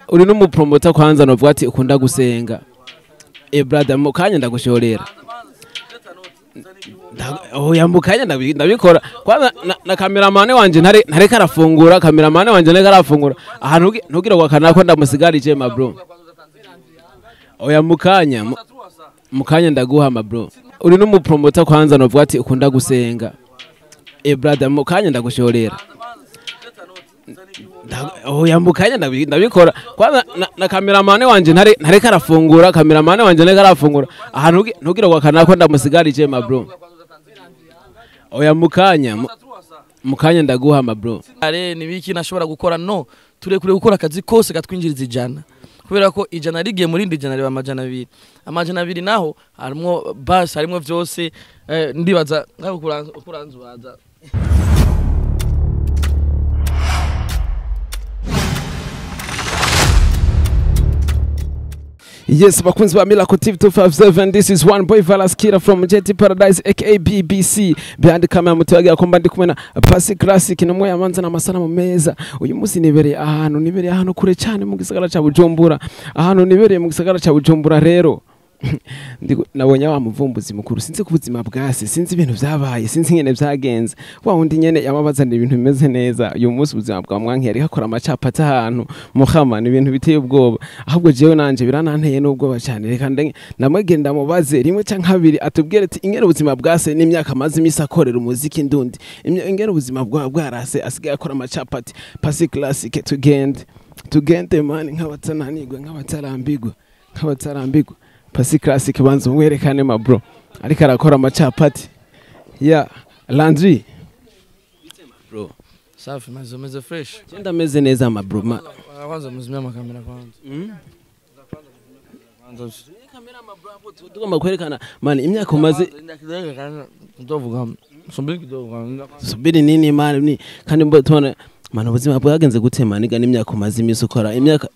Uri n'umupromota kwanza novuga ati ukunda gusenga. Eh brother, mu kanya ndagushorera. Oya, mu kanya ndabikora. Kwanza na cameraman wanje ntareka arafungura, cameraman wanje ntareka arafungura. Ahantu ntugira ngo akana ko ndamusigarije, ma bro. Oya, mu kanya ndaguha, ma bro. Uri n'umupromota kwanza novuga ati ukunda gusenga. Eh brother, mu kanya ndagushorera. Oya, mu kanya ndabikora. Kwanza na cameraman wanje ntareka arafungura, cameraman wanje ntareka arafungura. Ahantu ntugira ngo akana ko ndamusigarije, ma bro. Oya, mu kanya ndaguha, ma bro. Are nibiki nashobora gukora? No turekure gukora akazi kose katwinjiriza 100, kubera ko 100 rigiye muri ndi 100 riba 200, 200 naho harimwo bus, harimwo vyose. Ndibaza nkaho kuranzubaza. Yes, bakunzi ba Miracle TV 257, this is one boy Valaskira from Jetty Paradise aka BBC. Behind the camera mutibagira ko mba ndi kumwe na Pasi Classic nomwe yamanza n'amasanamu meza. Uyu munsi nibereye ahantu kure cyane mu gisagara ca Bujumbura. Ahantu nibereye mu gisagara ca Bujumbura rero, nabonye wa muvumbuzi mukuru, sinzi ku buzima bwase, sinzi ibintu byabaye, sinzi ingene byagenze, wa wundi nyene yamabazanira ibintu bimeze neza. Uyu munsi ubuzima bwa mwanki yariko akora amacapati ahantu muhama, ni ibintu biteye ubwoba. Ahubwo jewe nanje birananteye n'ubwoba cyane. Reka namwegere ndamubaze rimwe canke kabiri, atubwire ati ingene ubuzima bwase n'imyaka amaze imisi akorera umuziki ndundi, ingene ubuzima bwa bwarase asigaye akora amacapati. Pasi Classic, tugende tugende man, nk'abatananirwa, nk'abatarambirwa, nk'abatarambirwa. Pasi Classic, banza umwerekane, ma bro, ariko arakora amacapati ya Landry, bro. Safi maze, umeze fresh? Genda ameze neza, ma bro ma. Kwanza muzimya amakamera kwanza. Kwanza Tugomba kwerekana man imyaka umaze. Ndovuga subiri kidogo kwanza. Subiri nini man? Ni kandi mbo tubona man ubuzima bwagenze gute man, ga n'imyaka umaze imisi ukora imyaka.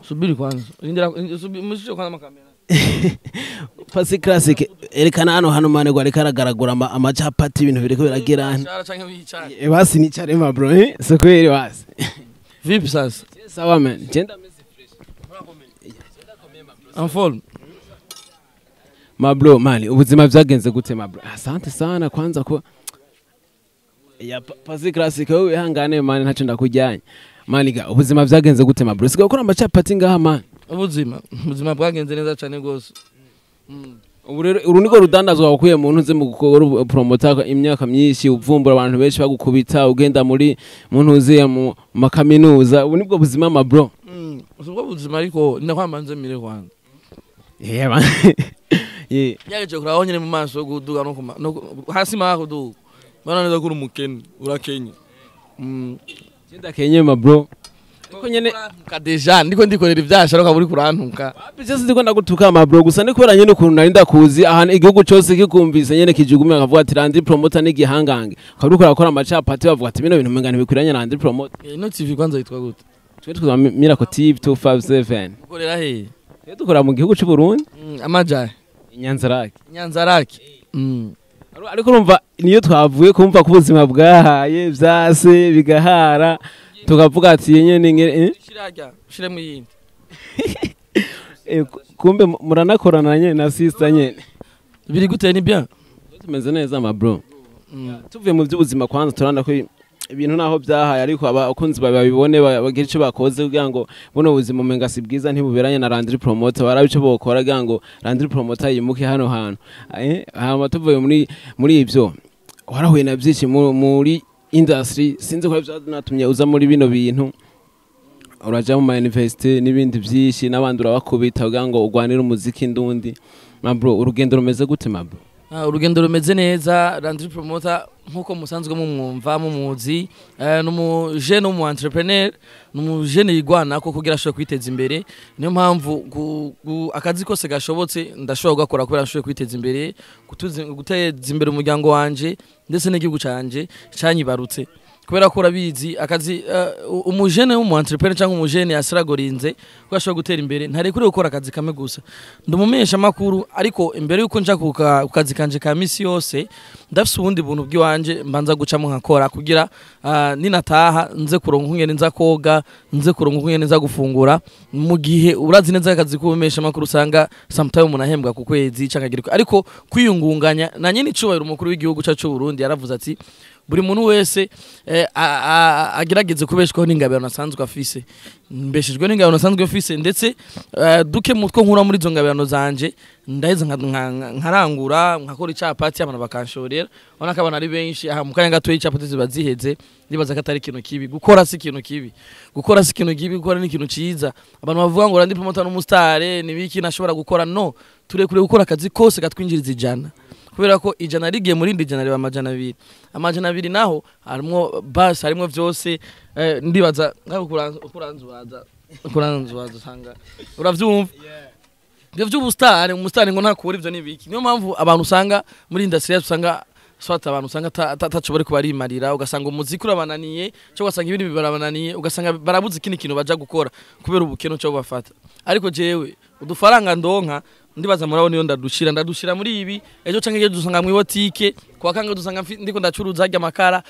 Subiri kwanza, indira subiri mushishe kwanza amakamera. Pasi Classic, erekana hano man, ngo ariko aragaragura amacapati, ibintu biriko biragira. Wicara canke wicare? Eh, basi nicare, ma bro, eh so kweli basi. Vipi sasa? Sawa man, genda meze fresh. En forme? Ma bro man, ubuzima byagenze gute, ma bro? Asante sana kwanza ko ya Pasi Classic, wewe ihangane man, ntacyo ndakujyanye man. Ga ubuzima byagenze gute, ma bro? Sigaye ukora amacapati ngaha man. Ubuzima bwagenze neza cyane gose. Ubu rero uru niko rudandazwa wakuye mu ntuze mu gukora promota imyaka myinshi, uvumbura abantu benshi bagukubita, ugenda muri mu ntuze mu makaminuza. Ubu nibwo buzima, ma bro. Ubwo buzima, ariko ndakwamanze mire kwanza. Yeah man, yeah. Yageje kuraho nyine mu maso yo kuduga no kuma no hasi ma kuduga. Bana neza kuri umukene urakenye. Genda kenye, ma bro, ariko nyene Ka déjà ndiko ndikorera ivyasha ariko uri kurantuka. Byose ndiko ndagutuka, ma bro, gusa ni kubera nyene ukuntu nari ndakuzi ahantu igihugu cyose kikumvise nyene kijugumira, akavuga ati Landry Promoter n'igihangange, ukaba uriko urakora amacapati, bavuga ati bino bintu umenga ntibikwiranye na Landry Promoter. Ino TV kwanza yitwa gute? Twe twitwa Miracle TV 257. Ukorera he? Twe dukora mu gihugu cy'u Burundi. Amajahe? Inyanzarake. Nyanzarake. Ariko urumva niyo twavuye kumva ko ubuzima bwahaye vyase bigahara, tukavuga ati nyene eh? Shirajya shiremo iyindi. Eh, kumbe muranakorana nyene na sister nyene. Biri gute, ni bien? Tumeze neza, ma bro. Tuvuye mu by'ubuzima kwanza, turabona ko ibintu naho byahaye, ariko abakunzi bawe babibone, bagire icyo bakoze kugira ngo buno buzima umenga si bwiza, ntibuberanye na Landry Promoter, barabe icyo bokora kugira ngo Landry Promoter yimuke hano hantu. Hama tuvuye muri ibyo, warahuye na byinshi muri industry, sinzi ko byanatumye uza muri bino bintu, uraja mu ma university n'ibindi byinshi n'abandi urabakubita kugira ngo urwanire umuziki ndundi. Ma bro, urugendo rumeze gute, ma bro? Ah, urugendo rumeze neza. Landry Promoter nkuko musanzwe mumwumva mumuzi, numu jeune, umu entrepreneur, numu jeune yigwana ko kugira ashobore kwiteza imbere. Niyo mpamvu akazi kose gashobotse ndashobora gukora kubera ashobore kwiteza imbere, guteza imbere umuryango wanje ndetse n'igihugu canje canyibarutse. Kubera ko urabizi akazi, umujene w'umu entrepreneur cyangwa umujene yasiragorinze ko ashobora gutera imbere, ntarekure gukora akazi kamwe gusa. Ndumumenyesha makuru, ariko imbere yuko nja ku kazi kanje ka misi yose, ndafise ubundi buntu bw'iwanje mbanza gucamo nkakora, kugira ninataha nze kuronka ukungene nza koga, nze kuronka ukungene nza gufungura. Mu gihe urazi neza akazi k'ubumenyesha makuru, usanga sometime umuntu ahembwa ku kwezi canke agira, ariko kwiyungunganya na nyene icubahiro umukuru w'igihugu cacu c'u Burundi yaravuze ati buri muntu wese agerageze kubeshwaho n'ingabirano asanzwe afise. Mbeshejwe n'ingabirano asanzwe afise, ndetse duke mutwo nkura muri izo ngabirano zanje, ndaheza nkarangura, nkakora icapati, abantu bakanshorera. Ubona ko abantu ari benshi aha mu kanya gato y'icapati ziba ziheze. Ndibaza ko atari ikintu kibi gukora, si ikintu kibi gukora, si ikintu kibi gukora, ni ikintu ciza. Abantu bavuga ngo Landry Promoter n'umustar nibiki nashobora gukora, no turekure gukora akazi kose katwinjiriza 100, kubera ko 100 rigiye muri indi 100 riba 200, 200 naho harimwo bus, harimwo vyose. Ndibaza nkaho kuranzubaza usanga uravyumva ibyo by'ubustar, umustar ngo ntakura ivyo nibiki. Niyo mpamvu abantu usanga muri industry yacu, usanga swata abantu usanga ataco bari kubarimarira, ugasanga umuziki urabananiye, cyangwa ugasanga ibindi birabananiye, ugasanga barabuze ikindi kintu baja gukora kubera ubukene cyo bafata. Ariko jewe udufaranga ndonka, ndibaza murabona iyo ndadushira muri ibi, ejo canke ejo dusanga mu botike kwa kanga, dusanga ndiko ndacuruza harya amakara.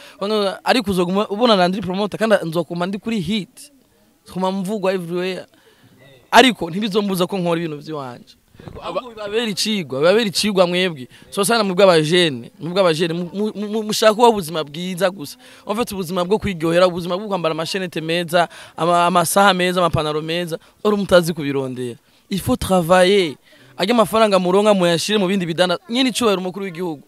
Ariko uzoguma ubona Landry Promoter, kandi nzokuma ndi kuri hit, kuma mvugwa everywhere, ariko ntibizombuza ko nkora ibintu vy'iwanje. Ahubwo bibabera icigwa, bibabera icigwa mwebwe so sana, mwebwe abajene mushaka kuba ubuzima bwiza gusa, en fait ubuzima bwo kwiryohera, ubuzima bwo kwambara amachaînettes meza, amasaha meza, amapantaro meza, uri mutazi kubirondera. Il faut travailler. Ajya amafaranga muronka muyashire mu bindi bidanda. Nyene icubahiro umukuru w'igihugu,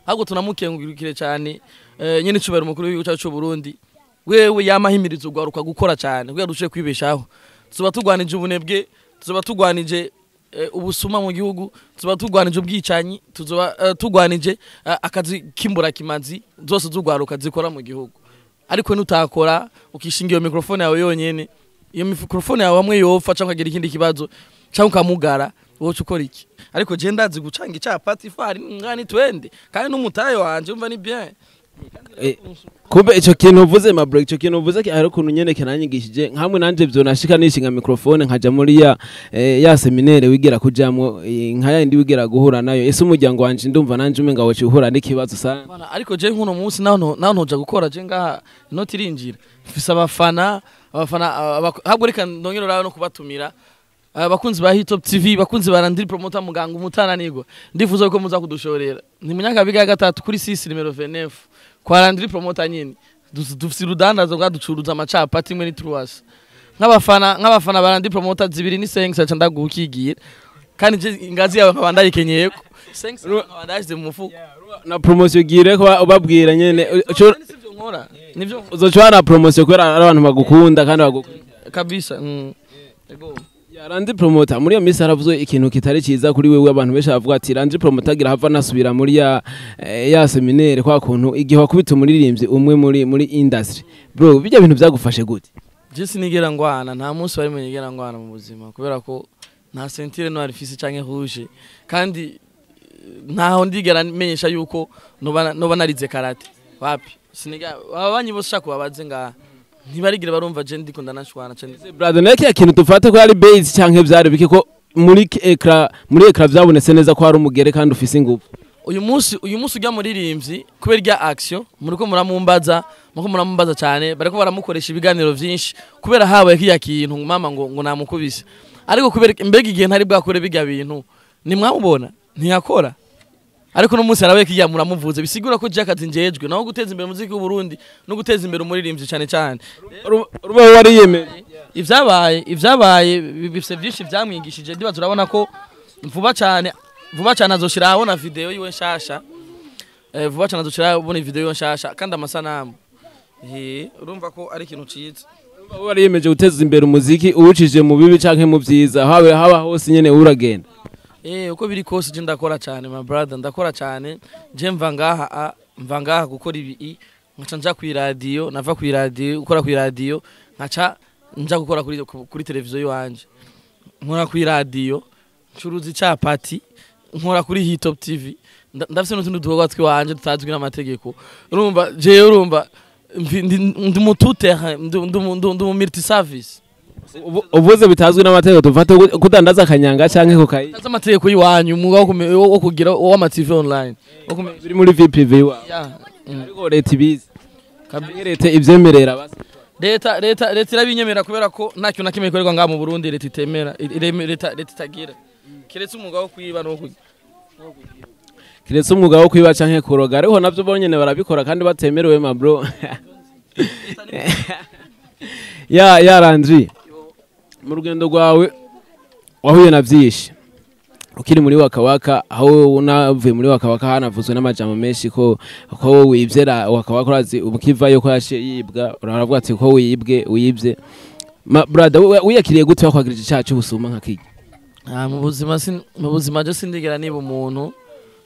ahubwo tunamukengurukire cyane, nyene icubahiro umukuru w'igihugu cyacu c'u Burundi, wewe yamahimiriza ugwaruka gukora cyane kugira dushobore kwibeshaho. Tuba tugwanije ubunebwe, tuba tugwanije ubusuma mu gihugu, tuba tugwanije ubwicanyi, tuzoba tugwanije akazi k'imburakimazi zose z'ugwaruka zikora mu gihugu. Ariko nutakora, ukishinga iyo microphone yawe yonyene, iyo microphone yawe hamwe yopfa cyangwa ukagira ikindi kibazo cyangwa ukamugara, wowe ukora iki? Ariko je ndazi gucanga icapati, ifari ngani, twende, kandi n'umutayo wanje umva ni bien. Kumbe ico kintu uvuze, ma bro, ico kintu uvuze ki hari ukuntu nyene kinanyigishije nkamwe nanje vyo nashika nishinga microphone nkaja muri ya séminaire wigera kujamwo, nka yindi wigera guhura nayo. Ese umuryango wanje, ndumva nanje umenga woci uhura n'ikibazo sana. Bana, ariko je nkuno munsi naho ntoja gukora, je ngaha inoti irinjira, mfise abafana ahubwo reka ndongere rero no kubatumira, abakunzi ba Hitop TV, bakunzi ba Landry Promoter, muganga umutananirwa, ndifuza ko muza kudushorera. Ni munyakabiga ya gatatu kuri 6 numéro 29 kwa Landry Promoter nyine. Dufise urudandazo bwaducuruza amacapati imwe ni truwas. Nk'abafana ba Landry Promoter, zibiri ni 5 aca ndagukigira, kandi je ingazi yawe nkaba ndayikenyeyeko, 5 nkaba ndayashyize mu mufuko. Na promotion gire ko ubabwira nyene Sivyo nkora nivyo. Uzoca na promotion kubera ari abantu bagukunda kandi bagukunda. Kabisa. Ego. Ya Landry Promoter, muri iyo minsi haravuzwe ikintu kitari cyiza kuri wewe. Abantu benshi bavuga ati Landry Promoter agira hava nasubira muri ya séminaire, kwa kuntu igihe wakubita umuririmbyi umwe muri industry. Bro, bijya bintu byagufashe gute? Je sinigera ngwana, nta munsi wari nigera ngwana mu buzima, kubera ko nta ceinture noire ifise canke rouge, kandi ntaho ndigera menyesha yuko noba narize karate. Wapi, siniga ababanyi bose shaka babaze ngaha, ntibarigira barumva je ndiko ndanashwana cane. Brother, neke ikintu dufate ko ari base canke vyari bike, ko muri écran vyabonetse neza ko hari umugere kandi ufise ingufu. Uyu munsi ujya muririmbyi kubera irya action muriko muramumbaza cyane, bariko baramukoresha ibiganiro vyinshi kubera habaye kiya kintu mama ngo namukubise. Ariko kubera mbega igihe ntari bwakore bijya bintu nimwamubona ntiyakora, ariko no munsi harabaye kiya muramuvuze, bisigura ko je akazi njejwe naho guteza imbere umuziki w'u Burundi no guteza imbere umuririmbyi cyane cyane. Ruba wariyemeje. Ivyabaye bifise vyinshi vyamwigishije. Ndibaza urabona ko vuba cyane azoshira abona video yiwe nshasha. Vuba cyane azoshira abona video yiwe nshasha kandi amasanamu, urumva ko ari ikintu ciza. Ruba wariyemeje guteza imbere umuziki uwucije mu bibi canke mu vyiza, habe haba hose nyene uragenda. Uko biri kose je ndakora cyane, my brother, ndakora cyane. Je mva ngaha gukora ibi, nkaca nja ku radio, nava ku radio gukora ku radio, nkaca nja gukora kuri televiziyo yiwanje, nkora ku radio, ncuruza icapati, nkora kuri Hitop TV. Ndafise n'utundi dukorwa twiwanje tutazwi n'amategeko. Urumva jewe, urumva Ndi mu tout terrain, ndi mu multi service. Uvuze bitazwi n'amategeko, tufate kudandaza akanyanga canke kokayine? Tazi amategeko y'iwanyu, umwuga wo kugira w'ama TV online. Biri muri VPV wawe? Yeah. Ariko leta ibizi? Canke leta ivyemerera basi? Leta irabinyemera, kubera ko nta kintu na kimwe gikorerwa ngaha mu Burundi leta itemera, leta itagira, keretse umwuga wo kwiba no kugira. Kiretse umwuga wo kwiba canke kuroga, ariko navyo bonyene barabikora kandi batemerewe, ma bro. Ya Landry, mu rugendo rwawe wahuye na vyinshi ukiri muri Wakawaka, aho unavuye muri Wakawaka hanavuzwe n'amajambo menshi ko wivyera Wakawaka. Urazi ukivayo ko yaciye yibwa, uravuga ati ko wibwe, wibye. Ma brother, wiyakiriye gute wakwagirije icaha c'ubusuma nka kirya? Ah, mu buzima je sindigera niba umuntu,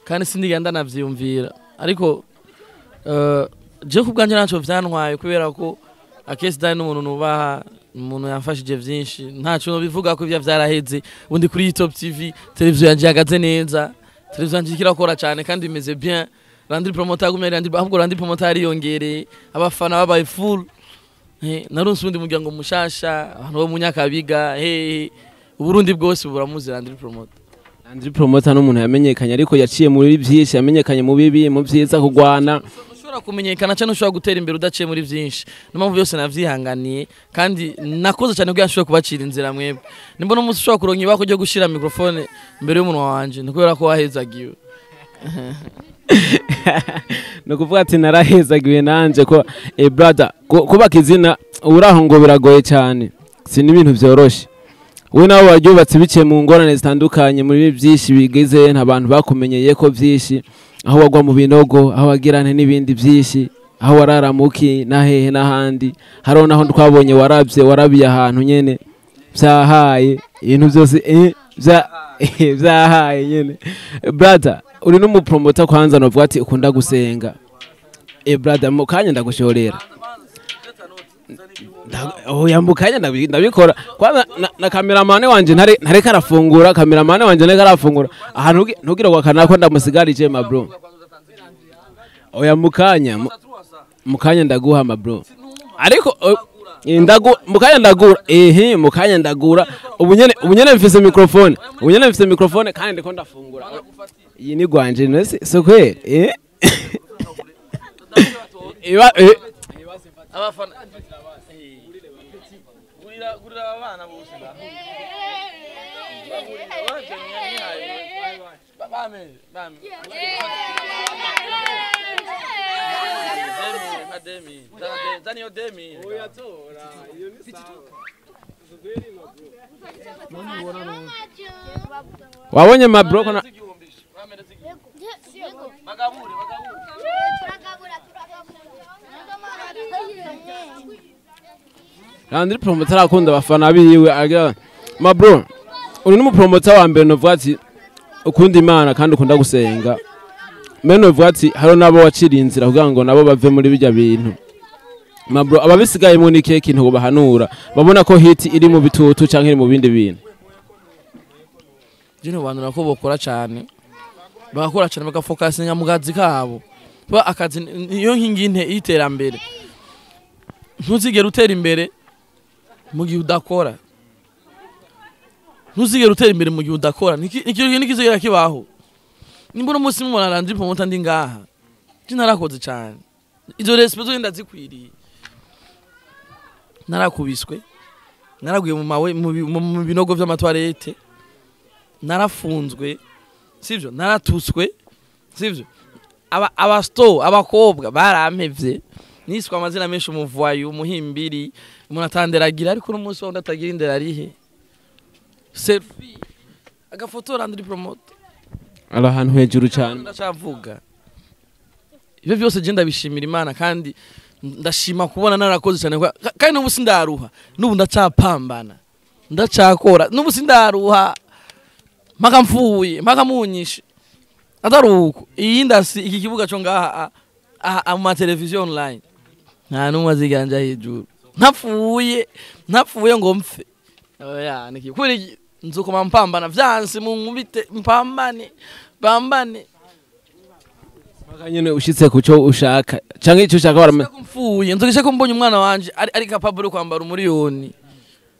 kandi sindigera ndanavyiyumvira, ariko je ku bwanje ntacyo vyantwaye, kubera ko Akesi Dani n'umuntu nubaha, umuntu yamfashije vyinshi, ntaco bivuga ko ivyo vyaraheze. Ubundi kuri Top TV, televiziyo yanje ihagaze neza, televiziyo yanje iriko irakora cyane kandi imeze bien. Landry Promoter agumye ari Landry, ahubwo Landry Promoter yariyongereye, abafana babaye full. Naronse uwundi muryango mushasha, abantu bo mu Nyakabiga, Uburundi bwose buramuzi Landry Promoter. Landry Promoter n'umuntu yamenyekanye, ariko yaciye muri byinshi, yamenyekanye mu bibi, mu byiza, kugwana. Ushobora kumenyekana cyane, ushobora gutera imbere udaciye muri byinshi. Niyo mpamvu byose navyihanganiye kandi nakoze cyane kugira nshobore kubacira inzira mwebwe. Nimba n'umunsi ushobora kuronka ibako ryo gushira microphone imbere y'umunwa wanje, ni kubera ko wahezagiwe. Ni ukuvuga ati narahezagiwe nanje ko brother, kubaka izina uraho ngo biragoye cyane, si n'ibintu byoroshe. We nawe waryubatse biciye mu ngorane zitandukanye, muri byinshi bigize abantu bakumenyeye ko byinshi, aho wagwa mu binogo, aho wagirane n'ibindi byinshi, aho wararamuki na hehe n'ahandi. Hariho naho twabonye warabye, warabiye ahantu nyene byahaye ibintu byose, byahaye nyene. Brother, uri n'umupromota kwanza, novuga ati ukunda gusenga. Brother, mu kanya ndagushorera. Oya, mu kanya ndabikora. Kwanza na cameraman wanje ntareka arafungura, cameraman wanje ntareka arafungura ahantu ntugire ngo akanako ndamusigarije, ma bro. Oya, mu kanya ndaguha, ma bro, ariko mu kanya ndagura, ehe, mu kanya ndagura. Ubu nyene mfise microphone, ubu nyene mfise microphone kandi ndiko ndafungura. Iyi ni gwanje nese so kweli, iba. Abafana, gurira, gurira abana bose, bame bame demi zani yo demi. Wabonye, ma bro, ko Bagabure, bagabure. Landry Promoter arakunda abafana biwe. Agira, ma bro, uri n'umupromoter wa mbere novuga ati ukunda Imana kandi ukunda gusenga. Mbe novuga ati hariho nabo waciriye inzira kugira ngo nabo bave muri bijya bintu. Ma bro, ababisigayemo ni ikihe kintu bahanura babona ko hit iri mu bitutu canke iri mu bindi bintu? Je ntibanura ko bokora cyane, bagakora cyane, bagafokasinga mu kazi kabo. Kuba akazi niyo nkingi y'iterambere. Ntuzigere utera imbere mu gihe udakora, ntuzigere utera imbere mu gihe udakora. Nikizigera kibaho. Nimba uno munsi mubona Landry Promoter ndi ngaha, je narakoze cyane, izo respect zo ndazikwiriye. Narakubiswe, naraguye mu mawe, mu binogo vy'amatwarete, narafunzwe, sivyo? Naratutswe, sivyo? Aba abasto abakobwa barampevye, niswe amazina menshi, umuvuayu, umuhimbiri, umuntu atanderagira. Ariko uno munsi wundi atagira indera arihe? Selfie, agafoto, Landry Promoter ari ahantu hejuru cyane. Ndacavuga ibyo byose, je ndabishimira Imana kandi ndashima kubona narakoze cyane, kandi n'ubu sindaruha, n'ubu ndacapambana, ndacakora, n'ubu sindaruha mpaka mfuye, mpaka munyishe. Atari uko iyi ndasi iki kibuga cyo ngaha mu mateleviziyo online, nta n'umwe aziganja hejuru ntapfuye, ntapfuye ngo mpfe. Oya, niki kubera iki nzokoma mpambana, vyanse munkubite, mpambane, pambane. Paka nyene ushitse kuco ushaka canke ico ushaka barama. Mfuye nzogesha ko mbonye umwana wanje ari capable yo kwambara umuriyoni,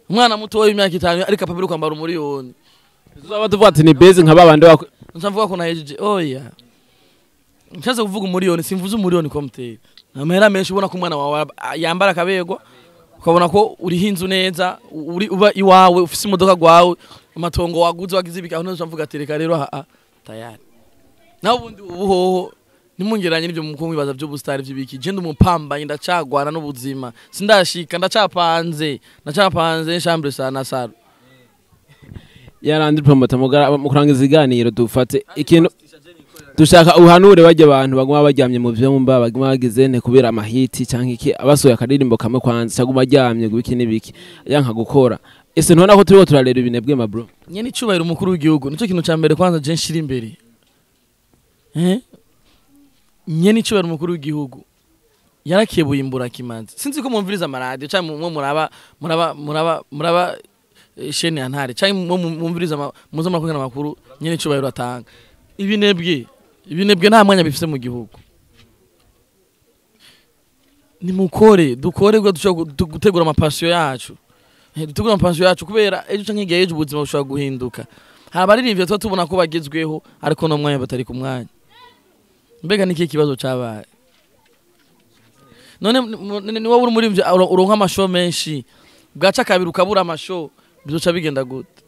umwana muto w'imyaka 5 ari capable yo kwambara umuriyoni. Tuzaba tuvuga ati ni beze nka babandi bako. Nsamvuga ko nahejeje, oya. Nshatse kuvuga umuriyoni, simvuze umuriyoni ko mutera amahera menshi. Ubona ko umwana wawe yambara akaberwa, ukabona ko uriho inzu neza, uri uba iwawe, ufise imodoka gwawe, amatongo waguze, wagize ibiki, aho nzo mvuga ati reka rero ha tayari. Naho ubundi ubuhoho nimungeranye n'ibyo muko mwibaza by'ubustari by'ibiki, je ndi umupambanyi, ndacagwana n'ubuzima, sindashika, ndacapanze chambre sana saro. Yarandi promoter, mu kurangiza iganiro dufate ikintu dushaka uhanure bajya abantu baguma baryamye mu vyumba, baguma bagize nte kubera amahiti canke iki, abasohoye akaririmbo kamwe kwanza cyangwa baryamye ngo n'ibiki yanka gukora. Ese ntubona ko turiko turarera ibinebwe, ma bro? Nyene icubahiro umukuru w'igihugu nico kintu ca mbere kwanza je nshira imbere. Nyene icubahiro umukuru w'igihugu yarakebuye imbura kimanzi. Sinzi ko mwumviriza amaradiyo canke mwe muraba chaîne ya Ntare, canke mwe mwumviriza muza murakurikirana amakuru nyene icubahiro atanga. Ibinebwe nta mwanya bifise mu gihugu. Nimukore, dukore ngo dushobora gutegura amapasiyo yacu. Dutegura amapasiyo yacu kubera ejo canke igihe ejo ubuzima bushobora guhinduka. Hari abaririmbyi tuba tubona ko bagezweho ariko no mwanya batari ku mwanya. Mbega ni ikihe kibazo cabaye? None ni wowe uri umuririmbyi uronka amashow menshi, bwaca kabiri ukabura amashow, bizoca bigenda gute?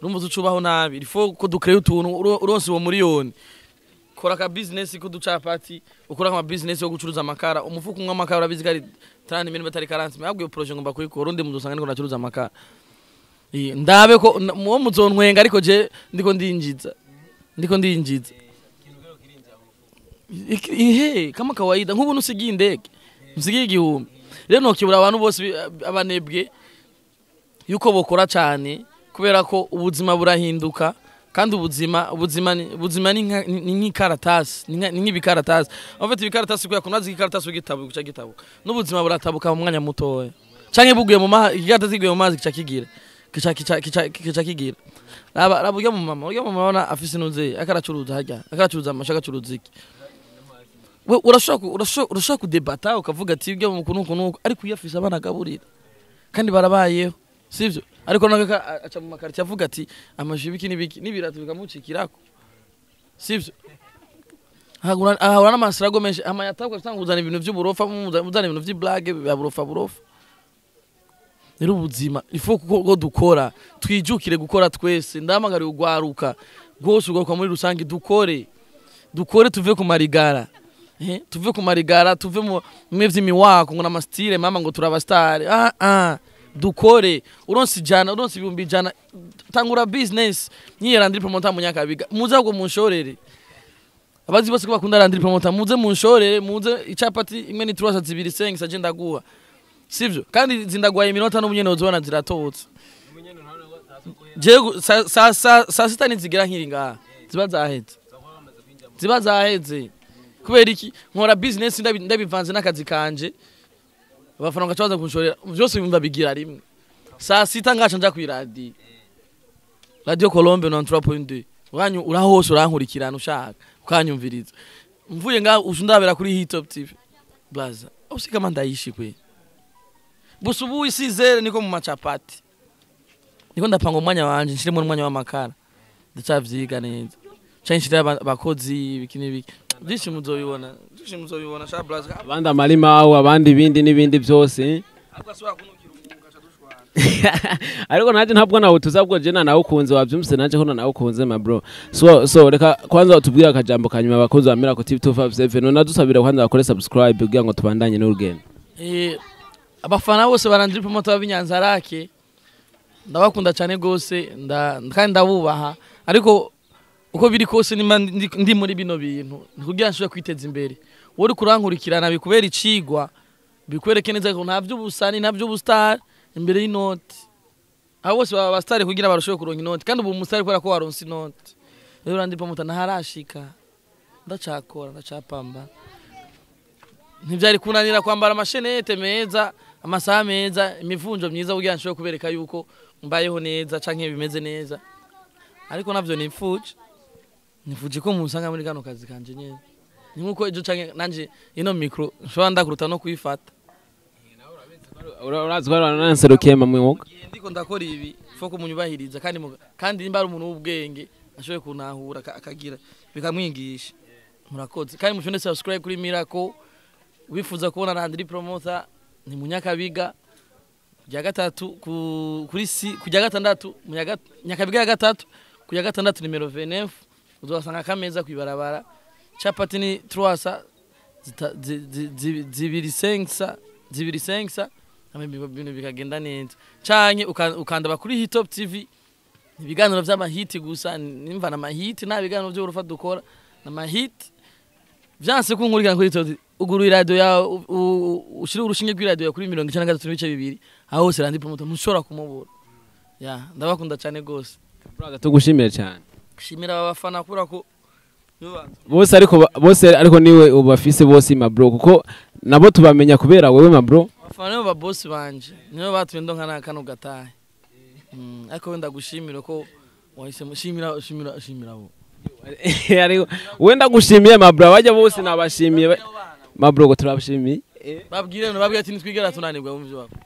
Urumva ucubaho nabi. Il faut ko dukreye utuntu. Uronse uwo miliyoni, kora ka business kuducapati, ukora ama business yo gucuruza amakara, umufuko umwe amakara urabizi ko ari 30 mille, batari 40 mille. Ahubwo iyo projet ngomba kuyikora, undi muzosanga ndiko ndacuruza amakara. Ndabe ko muwo muzontwenga, ariko je ndiko ndinjiza ihe kama kawaida. Nk'ubu nusigiye indege, nusigiye 1000, rero nokibura abantu bose abanebwe yuko bokora cyane, kubera ko ubuzima burahinduka. Kandi ubuzima ni nk'ikaratasi, ni nk'ibikaratasi. En fait, ibikaratasi kubera ko nazi ikaratasi ugitabu gica gitabuka, n'ubuzima buratabuka mu mwanya mutoya, canke buguye mu mazi, ikaratasi iguye mu mazi kica kigira kica kigira. Raba urya mu mama ubona afise inuze, akaracuruza harya, akaracuruza amashu, agacuruza iki. We urashobora kudebata ukavuga ati ibyo mu kunuku nuku, ariko iyo afise abana agaburira kandi barabayeho, sivyo? Ariko naka aca mu makarti avuga ati amashu, ibiki n'ibiki n'ibirato bikamucikirako, sivyo? Ahura n'amasirago menshi amayatabwa usanga uzana ibintu by'uburofa, uzana ibintu by'iblague bya burofa burofa. Rero ubuzima ifo ko dukora, twijukire gukora twese. Ndahamagariye ugwaruka rwose, ugaruka muri rusange, dukore, dukore, tuve ku marigara. Tuve ku marigara, tuve mu mwe vy'imiwako ngo n'amastyle mama ngo turabastare. Ah ah, dukore. Uronse 100, uronse 100,000, tangura business. Nyiye Landry Promoter Munyakabiga, muze ahubwo munshorere. Abazi bose ko bakunda Landry Promoter, muze munshorere, muze icapati imwe ni 3 2 5 saje ndaguha, sivyo? Kandi zindagwaye iminota n'umunyene uzobona ziratobotse. Jewe sa sita ntizigira nkiri ngaha, ziba zaheze, ziba zaheze. Kubera iki? Nkora business ndabivanze n'akazi kanje, abafana bagaca baza kunshorera vyose, bimva bigira rimwe. Saa sita ngaca nja kw'iradiyo, Radio Colombe 93.2. Uranyu uraho hose, urankurikirana ushaka ukanyumviriza. Mvuye ngaho ushundabera kuri Hitop TV. Blaza usikama ndayishi kwe busa ubu isizere niko mu macapati, niko ndapanga umwanya wanje, nshiremo n'umwanya w'amakara, ndacavyiga neza canke nshire abakozi, ibiki n'ibiki byinshi muzobibona, byinshi muzobibona sha blaza. Abandi amarimawu, abandi ibindi n'ibindi byose. Ahubwo asubira kunukira umwuga aca dushwana. Ariko nanjye ntabwo nawe tuzabwo je nawukunze, wabyumvise nanjye ko nawukunze, ma bro. So reka kwanza utubwire akajambo kanyuma abakozi ba Miracle TV 257, none dusabira kwanza bakore subscribe kugira ngo tubandanye n'urugendo. Abafana bose ba Landry Promoter b'Inyanzarake ndabakunda cyane gose, kandi ndabubaha. Ariko uko biri kose nimba ndi muri bino bintu ni kugira nshobore kwiteza imbere. Wowe uri kurankurikirana bikubera icigwa, bikwereke neza ko nta vy'ubusani, nta vy'ubustar imbere y'inoti. Abo bose baba abastar kugira barusheho kuronka inoti, kandi ubu umustar kubera ko waronse inoti. Rero Landry Promoter ntaharashika, ndacakora, ndacapamba. Ntibyari kunanira kwambara amashenete meza, amasaha meza, imivunjo myiza kugira nshobore kubereka yuko mbayeho neza canke bimeze neza, ariko navyo nipfuje. Nifuje ko musanga muri kano kazi kanje nyene, ni nkuko ejo canke nanje ino micro nshobora ndakuruta no kuyifata. Urazi ko naranserukiye mu mwuga. Igihe ndiko ndakora ibi, faut ko munyubahiriza, kandi kandi nimba ari umuntu w'ubwenge ashoboye kuntahura, akagira bikamwigisha. Murakoze, kandi mushonde subscribe kuri Miracle. Wifuza kubona Landry Promoter, ni Munyakabiga rya gatatu kuri si kujya gatandatu Nyakabiga ya gatatu kujya gatandatu, nimero 29. Uzosanga akameza kwibarabara, chapati ni 3 zibiri sengsa zibiri sengsa, hama ibintu bikagenda neza. Canke ukandaba kuri Hitop TV, ibiganiro vy'amahiti gusa, nimva na mahiti, nta biganiro vy'urufa dukora, na mahiti. Vyanse kunkurikirana kuri Hitop TV, ugura iradiyo yawe, ushire urushinge rw'iradiyo yawe kuri 93.2, aho hose Landry Promoter ntushobora kumubura. Ya, ndabakunda cyane gose. Brother, tugushimiye cyane. Shimira aba bafana kubera ko nibo bantu. Bose, ariko bose, ariko niwe ubafise bose, ma bro, kuko nabo tubamenya kubera wewe, ma bro. Abafana nibo ba boss banje, nibo batumye ndonka na kano gatahe. Ariko wenda gushimira ko wahisemo, shimira, shimira, shimira bo. Ariko wenda gushimiye, ma bro, bajya bose nabashimiye, ma bro, ko turabashimiye. Babwire, babwire ati nitwigera tunanirwa mu byo bako.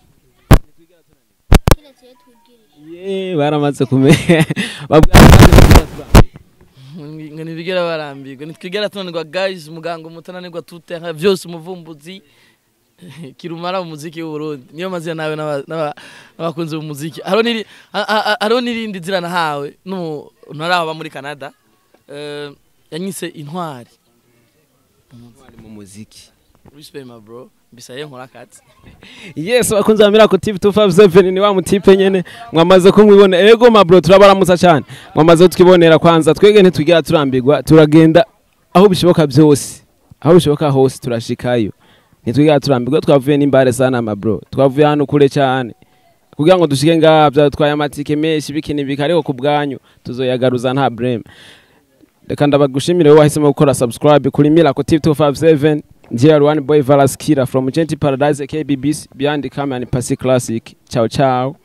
Kiretse iyo twibwirije. Ye, baramaze kumenya, babwira. Ngo ntibigera barambirwa, ntitwigera tunanirwa guys. Muganga umutananirwa tutenka vyose, umuvumbuzi kirumara mu muziki w'u Burundi, niyo mazina nawe n'abakunzi b'umuziki. Hariho n'irindi zina nahawe n'umuntu ari aho aba muri Canada, yanyise intwari mu muziki. Respect, my bro, mbisaye nkora akazi. Yes, bakunzi ba Miracle TV 257, ni wa mutipe nyene mwamaze kumwibona. Ego, ma bro, turabaramutsa cyane. Mwamaze twibonera kwanza, twege ntitwigira turambirwa, turagenda aho bishoboka byose, aho bishoboka hose turashikayo, ntitwigira turambirwa. Twavuye n'imbare sana, ma bro, twavuye hano kure cyane kugira ngo dushike ngaha, byatwaye amatike menshi bikini bika, ariko ku bwanyu tuzoyagaruza, nta blame. Reka ndabagushimire wowe wahisemo gukora subscribe kuri Miracle TV 257. JR1 Boy Valaskira from Genty Paradise KBBC, behind the camera and Pasi Classic. Ciao ciao.